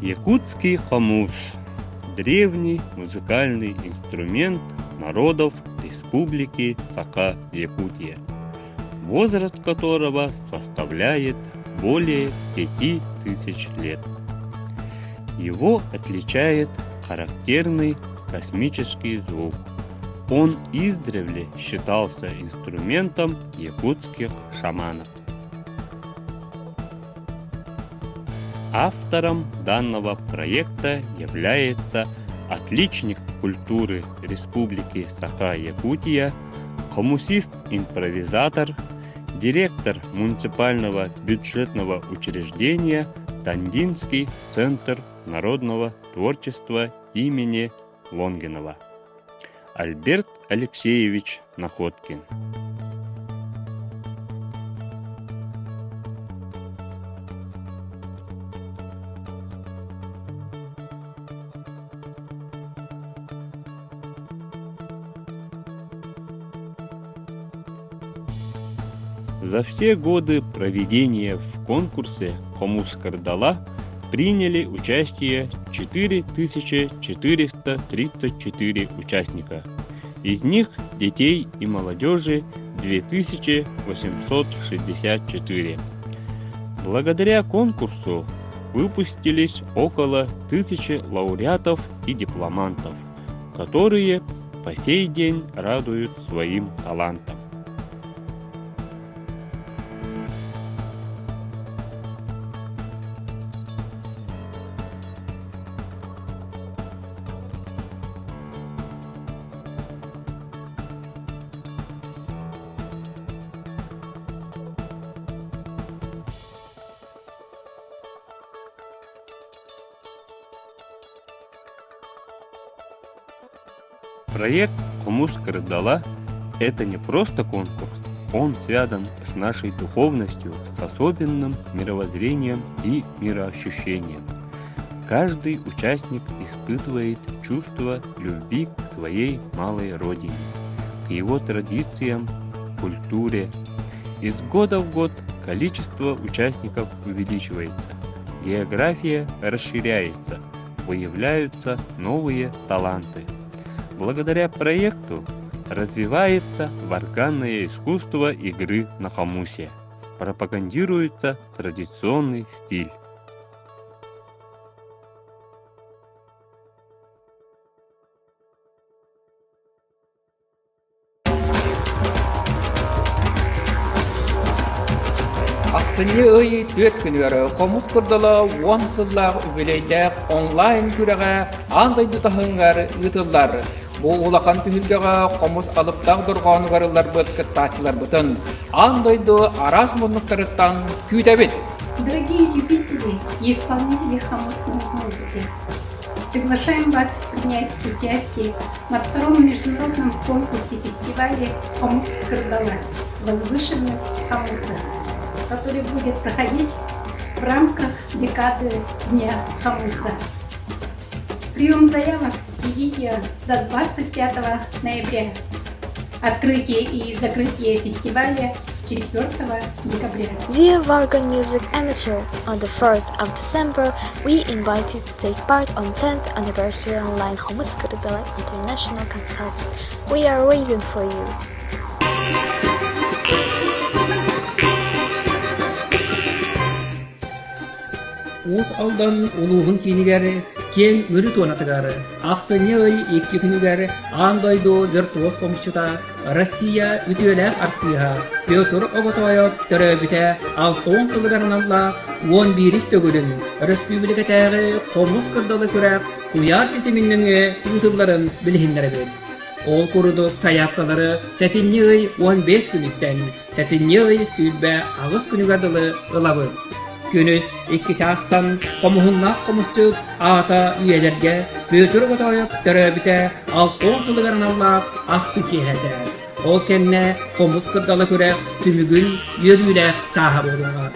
Якутский хомус – древний музыкальный инструмент народов Республики Саха-Якутия, возраст которого составляет более 5000 лет. Его отличает характерный космический звук. Он издревле считался инструментом якутских шаманов. Автором данного проекта является отличник культуры Республики Саха-Якутия, хомусист-импровизатор, директор муниципального бюджетного учреждения Тандинский центр народного творчества имени Лонгинова Альберт Алексеевич Находкин. За все годы проведения в конкурсе «Хомус Кырдала» приняли участие 4434 участника. Из них детей и молодежи 2864. Благодаря конкурсу выпустились около 1000 лауреатов и дипломантов, которые по сей день радуют своим талантом. Проект «Хомус Кырдала» – это не просто конкурс, он связан с нашей духовностью, с особенным мировоззрением и мироощущением. Каждый участник испытывает чувство любви к своей малой родине, к его традициям, культуре. Из года в год количество участников увеличивается, география расширяется, появляются новые таланты. Благодаря проекту развивается варганное искусство игры на хомусе, пропагандируется традиционный стиль. Ахсынньы ый түөрт күнүгэр хомус кырдала уон сыллаах үбүлүөйдээх онлайн күрэҕэ аан дойду таһымыгар ыытыллар. Бу улахан түһүлгэҕэ хомус алыптаах дорҕоонугар ылларбыт кыттааччыларбытын аан дойду араас муннуктарыттан күүтэбит. Дорогие любители и исполнители хомусной музыки, Приглашаем вас принять участие на втором международном конкурсе-фестивале «Хомус Кырдала. Возвышенность хомуса», который будет проходить в рамках декады Дня хомуса. Прием заявок и видео до 25 ноября. Открытие и закрытие фестиваля 4 декабря. Dear Vargan Music Amateur, on the 4th of December, we invite you to take part on 10th anniversary online Хомус Кырдала International Contest. We are waiting for you. Уус Алдан улууһун киинигэр киэҥ Мүрү туонатыгар ахсынньы ый икки күнүгэр аан дойду виртуоз хомусчута Россия үтүөлээх артыыһа Петр Оготоев төрөөбүтэ 60 сылыгар аналлаах уон биирис төгүлүн өрөспүүбүлүкэтээҕи хомус кырдалы күрэх куйаар ситимин нөҥүө ыытылларын билиһиннэрэбит. Ол курдук сайаапкалары сэтинньи ый 15 күнүттэн сэтинньи ый 28 күнүгэр дылы ылабыт. Күнүс икки чаастан хомуһуннаах хомусчут аата үйэлэргэ Петр Готоев төрөөбүтэ 60 сылыгар аналлаах ахтыы киэһэтэ. Ол кэннэ хомус кырдала күрэх түмүгүн үөрүүлээх чааһа буолуоҕа.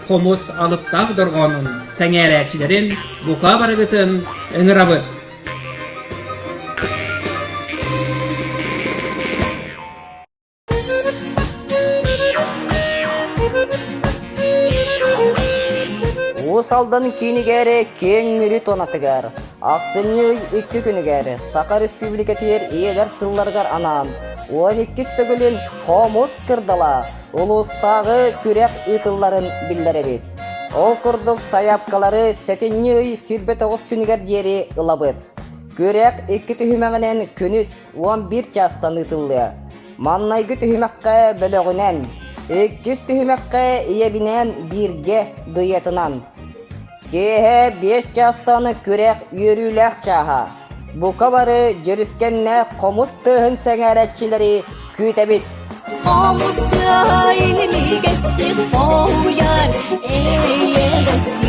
Хомус алыптаах дорҕоонун сэҥээрээччилэрин бука барыгытын ыҥырабыт! Уус Алдан киинигэр киэҥ Мүрү туонатыгар ахсынньы ый икки күнүгэр Саха Республикатыгар ийэлэр сылларыгар анаан 12-ис төгүлүн Хомус кырдала улуустааҕы күрэх ыытылларын биллэрэбит. Ол курдук сайаапкалары сэтинньи ый 29 күнүгэр диэри ылабыт. Күрэх икки түһүмэҕинэн күнүс 11 чаастан ыытыллыа. Маннайгы түһүмэххэ бөлөҕүнэн, иккис түһүмэххэ ийэбинээн бииргэ дуэтынан. Киэһэ биэс чаастан күрэх үөрүүлээх чааһа. Бука бары дьүрүскэннээх хомус тыаһын сэҥээрээччилэри күүтэбит. Хомус тыаһа имигэстик хоһуйар, эйэҕэстик.